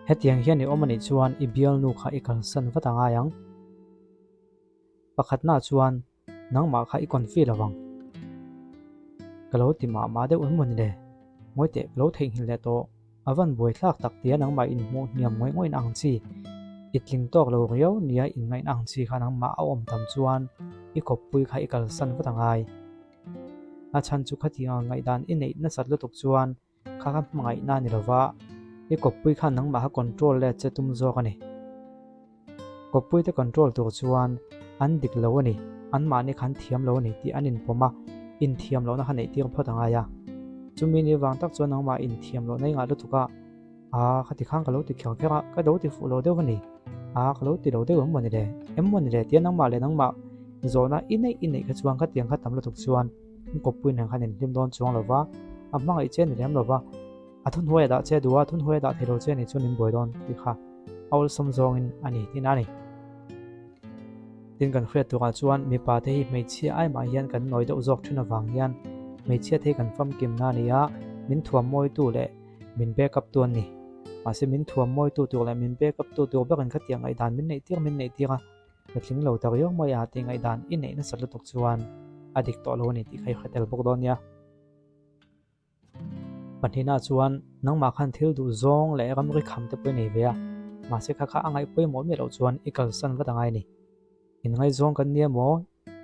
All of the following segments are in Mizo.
Hetiang hian i awm a nih chuan i bialnu kha i kalsan vat a ngai ang. Pakhatna chuan nangmah kha i confi lo ang. Ka lo ti mah mah deuh em maw ni le? Ngawi teh ka lo theihnghilh leh tawh. A van buai thlak tak tia nangmah inhmuh hniam ngawih ngawih ang chi, i tling tawk lo riau nia inngaih ang chi kha nangmah a awm tam chuan i kawppui kha i kalsan vat a ngai. A chhan chu khatiang ngaihdan i neih nasat lutuk chuan kha kha hmangaihna a ni lova, i kawppui khan nangmah kha control let che tum zawk a ni. Kawppui te control tur chuan an dik lo a ni, anmahni khan thiam lo a ni tih an inpawm a, inthiam lohna kha neih tir phawt a ngai a. Chumi ni vang tak chuan nangmah inthiam lohna i ngah lutuk a, Aa, khati khan ka lo ti kher kher a, ka lo ti fuh lo deuh a ni. Aa, ka lo ti lo deuh em maw ni le? Em maw ni le? Tia nangmah leh nangmah zawhna i neih i neih kha chuan khatiang kha tam lutuk chuan in kawppui nen khan inhlim dawn chuang lo va, a hmangaih che a ni lem lo va, a thunhuai a dah che duh a, thunhuai a dah thei lo che a ni chuan in buai dawn tih kha a awlsam zawngin a ni tihna a ni. Tin kan hriat turah chuan mipa te hi hmeichhia ai mah hian kan nawi deuh zawk thin avang hian hmeichhia te hi kan famkimna a ni a, min thuam mawitu leh min back up tu an ni. Mahse min thuam mawitu tur leh min back up tu tur berin khatiang ngaihdan min neih tir min neih tir a, ka tling lo ta riau mai a tih ngaihdan i neih nasat lutuk chuan a dik tawh lo a ni tih kha i hre tel bawk dawn nia. Pahnihna chuan nangmah khan thil duh zawng leh ramri kham te pawh i nei ve a, mahse kha kha a ngaih pawimawh miah loh chuan i kalsan vat a ngai a ni. Inngaihzawng kan nia maw?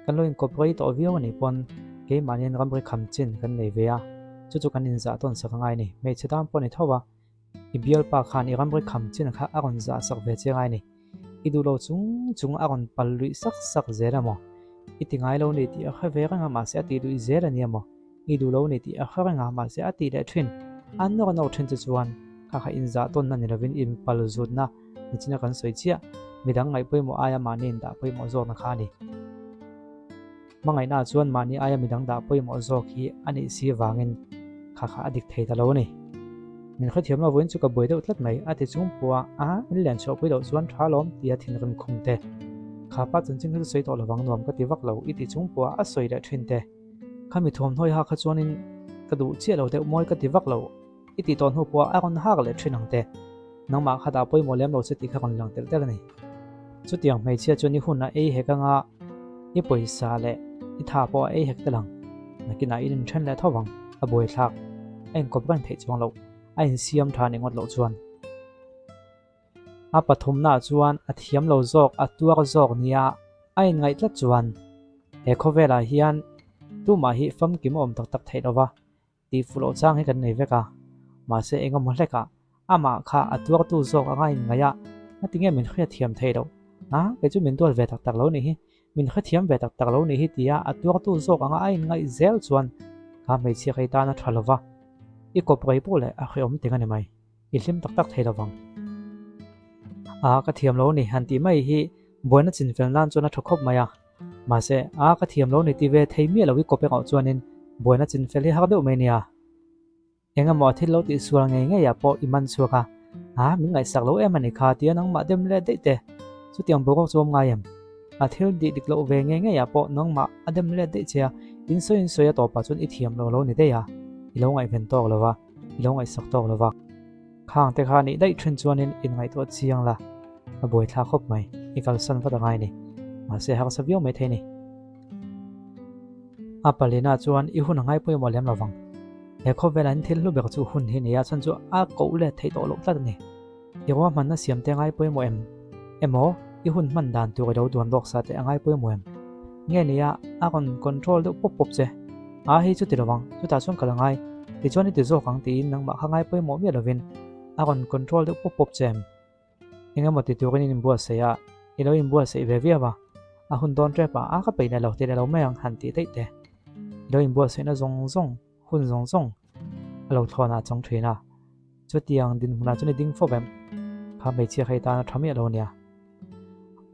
Kan lo inkawp rei tawh viau a nih pawn keimahniin ramri kham chin kan nei ve a, chu chu kan inzah tawn sak a ngai a ni. Hmeichhe tan pawh a ni tho a, i bialpa khan i ramri kham chin kha a rawn zah sak ve che ngai a ni. I duh lo chung chung a rawn pal luih sak sak zel a maw? I ti ngai lo ni tih a hre ve reng a, mahse a tih luih zel a nia maw? I duh lo ni tih a hre reng a, mahse a tih leh thin. A nawr nawr thin chu chuan kha kha inzah tawnna ni lovin inpal zutna nichina kan sawi chiah. Midang ngaih pawimawh aia mahni indah pawimawh zawkna kha a ni. Hmangaihnaah chuan mahni aia midang dah pawimawh zawk hi a nih si vangin kha kha a dik thei ta lo a ni. Min hrethiam lo vawiin chu ka buai deuh tlat mai, a ti chung pawh a, a in len chhuah pui loh chuan tha lawm tia thinrim khum te. Kha pa chanchin kha chu sawi tawh lovang nuam ka ti vak lo i ti chung pawh a, a sawi leh thin te. Khami thuamhnawi ha kha chuanin ka duh chiah lo deuh mawi ka ti vak lo i tih tawh hnu pawh a rawn hak leh thin ang te. Nangmah kha dah pawimawh lem lo che tih kha rawn lang telh telh a ni. Chutiang hmeichhia chuan i hun a ei hek anga i pawisa leh i tha pawh a ei hek tel ang. Nakinah in inthen leh tho vang, a buaithlak, a inkawp reng theih chuang loh, a insiam tha ni ngawt loh chuan. A pathumnaah chuan a thiam lo zawk, a tuar zawk nia a inngaih tlat chuan he khawvelah hian tumah hi famkim a awm tak tak theih lo va, tih fuh loh chang hi kan nei vek a. Mahse engemaw hlekah amah kha a tuartu zawk anga inngaih a, ngatinge min hriatthiam theih loh? A, kei chu min duat ve tak tak lo nih hi, min hrethiam ve tak tak lo nih hi tia a tuartu zawk anga a inngaih zel chuan kha hmeichhia kei tan a tha lo va, i kawp rei pawh leh a hrehawm ting a ni mai. I hlim tak tak thei lovang. A, ka thiam lo ni han tih mai hi buaina chinfel nan chuan a tha khawp mai a. Mahse, a, ka thiam lo ni ti ve thei miah lo i kawp engawh chuanin buaina chinfel hi har deuh mai nia. Engemaw a thil lo tih sual ngei ngei ah pawh i man chhuak a, a, min ngaihsak lo em a ni kha tia nangmah dem let daih te. Chutiang boruak chu awm ngai em? A thil dih dik loh ve ngei ngei ah pawh nangmah a dem let daih che a, in sawi in sawi a tawpah chuan i thiam lo lo ni daih a, i lo ngaihven tawk lo va. I lo ngaihsak tawk lo va. Khang te kha nih daih thin chuanin inngaihtuah chiang la, a buaithla khawp mai, i kalsan vat a ngai ni. Mahse harsa viau mai thei ni. A palina chuan i hun a ngai pawimawh lem lo vang. He khawvelah in thil hlu ber chu hun hi nia chhan chu a koh let theih tawh loh tlat a ni. I ruahmanna siam te a ngai pawimawh em? Emaw i hun hman dan tur i lo duan lawk sa te a ngai pawimawh em? Nge nia a rawn control deuh pawp pawp che. A hei chu ti lovang, chutah chuan ka la ngai. Tichuan i ti zawk ang tiin nangmah kha ngai pawimawh miah lovin a rawn control deuh pawp pawp che em? Engemaw ti turin in inbuatsaih a, i lo inbuatsaih ve viau a, a hun dawn tep a, a ka peih leh lo ti leh lo mai ang han tih daih te. I lo inbuatsaihna zawng zawng, hun zawng zawng a lo thlawnah a chang thin a, chutiang dinhmunah chuan i ding fawp em? Kha hmeichhia kha i tan a tha miah lo ania.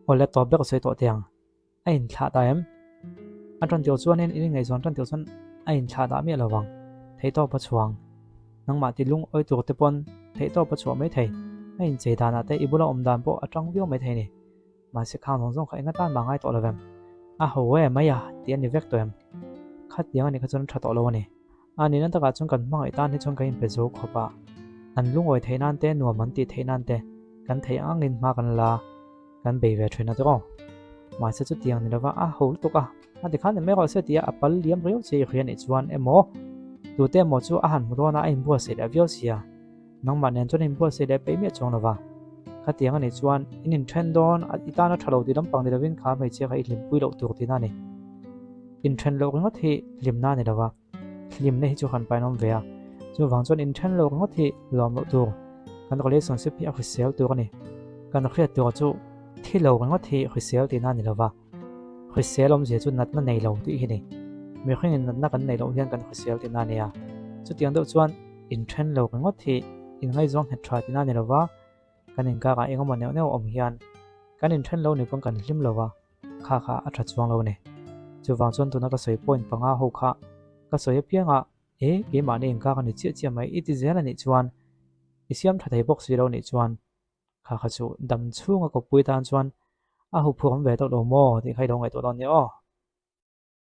Awle tawp ber sawi tawh teh ang. A inthlah ta em? A tan teuh chuanin in inngaihzawn tan teuh chuan a inthlah dah miah lo vang. Theihtawp a chhuang. Nangmah ti lung awi tur te pawn theihtawp a chhuah mai thei. A inchei danah te i bula awm dan pawh a tang viau mai thei ni. Mahse khang zawng zawng kha enga tan mah ngai tawh lo vem. A ho e mai a tih a ni vek tawh em? Khatiang a nih kha chuan a tha tawh lo a ni. A nihna takah chuan kan hmangaih tan hi chuan kan inpe zo khawp a. An lungawi theih nan te, nuam an tih theih nan te kan theih ang angin hma kan la, kan bei ve thin a chu aw. Mahse chutiang ni lova a ho lutuk a, a tikhan ni mai rawh se tia a pal liam riau che i hria nih chuan emaw tute emaw chu a han hmu dawn a, a inbuatsaih leh viau sia. Nangmah nen chuan inbuatsaih leh peih miah chuang lova. Khatiang a nih chuan in inthen dawn, i tana tha lo tih lampang ni lovin kha hmeichhia kha i hlimpui loh tur tihna a ni. Inthen loh ringawt hi hlimna a ni lova. Hlimna hi chu han painawm ve a, chuvang chuan inthen lo ringawt hi lawm loh tur. Kan relationship hi a hrisel tur a ni. Kan hriat tur chu thi lo ringawt hi hrisel tihna a ni lova, hrisel awmzia chu natna nei lo tih hi ni. Mihringin natna kan neih loh hian kan hrisel tihna a ni a, chutiang deuh chuan inthen lo ringawt hi inngaihzawng nghet tha tihna a ni lova, kan inkakah engemaw neuh neuh awm hian kan inthen lo ni pawn kan hlim lova. Kha kha a tha chuang lo a ni. Chuvang chuan tuna ka sawi point panga ho kha ka sawi apianga e keimahni engka ka ni chiah chiah mai i ti zel a nih chuan i siam tha thei bawk si lo nih chuan kha kha chu dam chhunga kawppui tan chuan a huphurh awm ve tawh lo maw tih kha i lo ngaihtuah dawn nia aw.